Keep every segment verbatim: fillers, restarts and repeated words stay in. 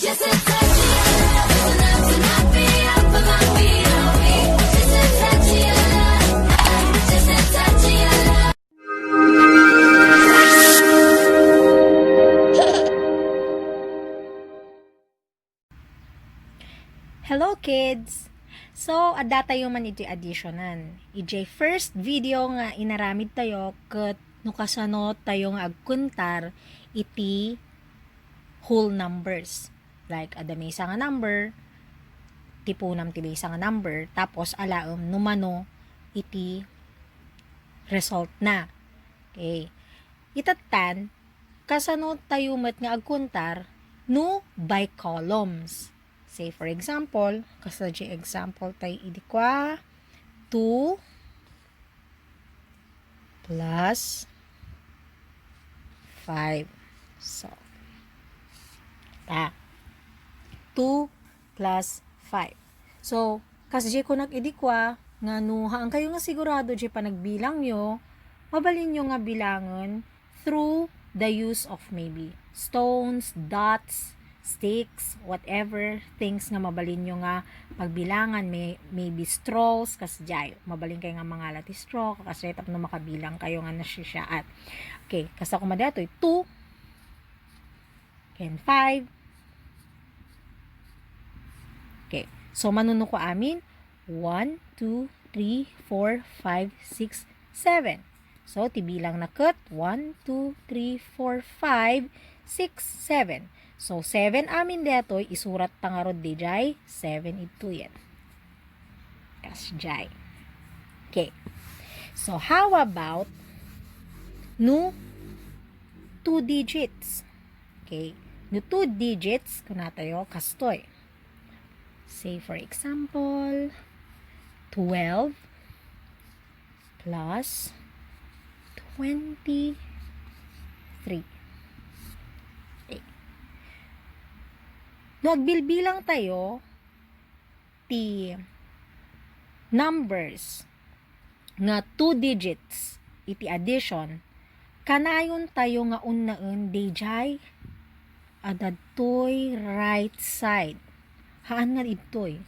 Hello, kids! So, adda tayo man iti additionan. Ijay first video nga inaramid tayo ket no kasano tayo nga agkuntar iti whole numbers. Like, adda maysa nga number, tipunam ti maysa nga number, tapos alaem no mano iti result na. Okay. Itattan, kasano tayo met nga agkuntar no by columns? Say, for example, kasta di example tayo idi kua, two plus five. So, ta. Two plus five. So, kas di kunak idi kua, nga no haan kayo nga sigurado di panagbilang yo, mabalin yo nga bilangen through the use of maybe stones, dots, sticks, whatever things nga mabalin yo nga pagbilangan, may, maybe straws, kas jay. Mabalin kayo nga mangala ti straw, kas jay tapno makabilang kayo nga nasisiaat. Okay, kasta kuma datoy, two, ken five. Okay, so mano no kua amin, one, two, three, four, five, six, seven. So, ti bilang na ket, one, two, three, four, five, six, seven. So, seven amin detoy, isurat ta ngarud dijay, seven idtoyen. Kas jay. Okay. So, how about no two digits? Okay. No two digits, kuna tayo, kastoy. Say, for example, twelve plus twenty-three. Okay. No agbilbilang tayo ti numbers nga two digits iti addition, kanayon tayo nga unnaen dijay a dadtoy right side. Haan nga idtoy.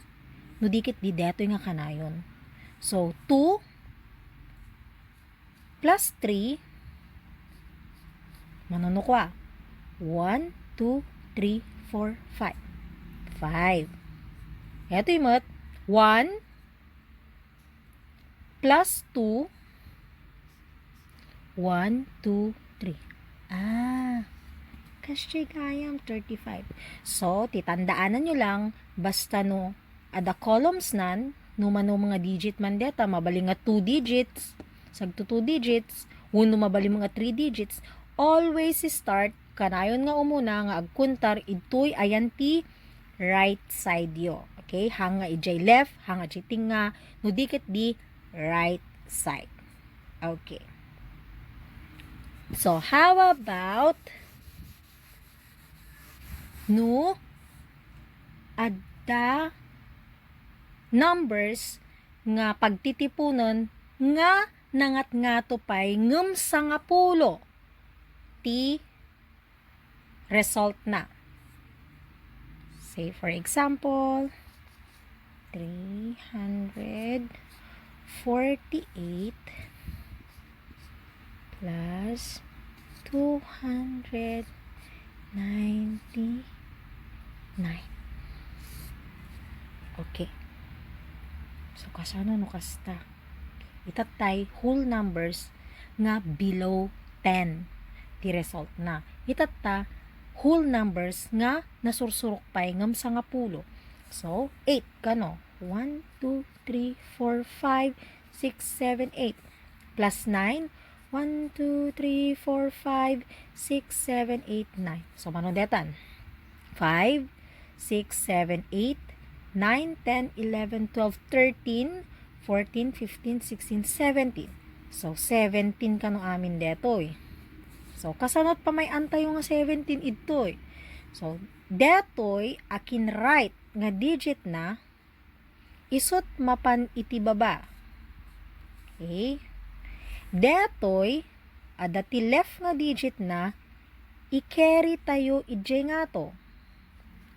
No di ket di detoy nga kanayon. So, two plus three, mano no kua? One, two, three, four, five. Five. Detoy met, one, plus two, one, two, three. Ah, kasjay gayam, thirty-five. So, ti tandaanan nyo lang, basta no, adda columns nan, no mano mga digit man deta, mabalin nga two digits, sagto two digits, wenno mabalin mga three digits, always start, kanayon nga umuna nga agkuntar, idtoy ayan ti right side yo. Okay? Haan nga ijay left, haan nga ijay tengnga, no di ket di right side. Okay. So, how about no adda numbers nga pagtitipunen nga nangatngato pay ngem sangapulo ti result na. Say, for example, three hundred forty-eight plus two hundred ninety-nine. Okay. So, kasano no kasta? Itattay whole numbers nga below ten ti result na. Itatta whole numbers nga nasursurok pay ngem sangapulo. So, eight kano. One, two, three, four, five, six, seven, eight. Plus nine. One, two, three, four, five, six, seven, eight, nine. So, mano detan? Five, six, seven, eight, nine, ten, eleven, twelve, thirteen, fourteen, fifteen, sixteen, seventeen. So, seventeen kano amin detoy. So, kasanot pamay-an tayo nga seventeen idtoy. So, detoy a kinwrite nga digit na, isut mapan iti baba. Okay? Detoy, adda ti left nga digit na, i-carry tayo idiay ngato.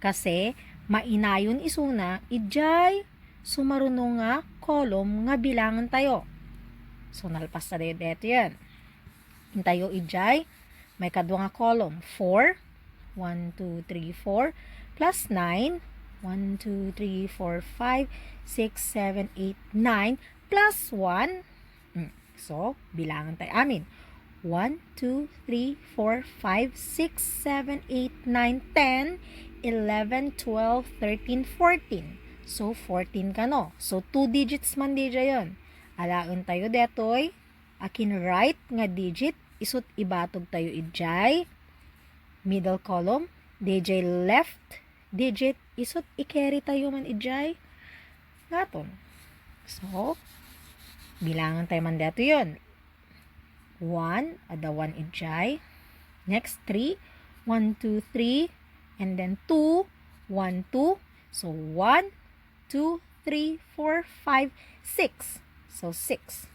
Kasi, mainayon isuna, idiay sumaruno nga column nga bilangan tayo. So, nalpas tayo dito yan. Intayo idiay, may kadua nga column, four, one, two, three, four, plus nine, one, two, three, four, five, six, seven, eight, nine, plus one. Mm. So, bilangan tayo amin. One, two, three, four, five, six, seven, eight, nine, ten, eleven, twelve, thirteen, fourteen. So, fourteen kano. So, two digits man didiay yon. Alaen tayo detoy. Akin right nga digit, isut ibatog tayo idiay middle column, didiay left digit, isut i-carry tayo man idiay ngaton. So, bilangan tayo man detoy yon. One, adda one idiay. Next, three. One, two, three. And then two. One, two. So, one, two, three, four, five, six. So, six.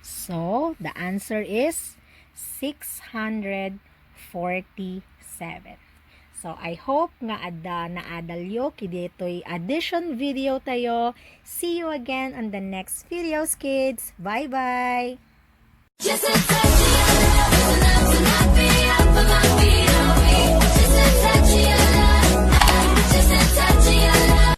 So, the answer is six hundred forty-seven. So, I hope nga adda naadalyo kadaytoy addition video tayo. See you again on the next videos, kids. Bye-bye! Just a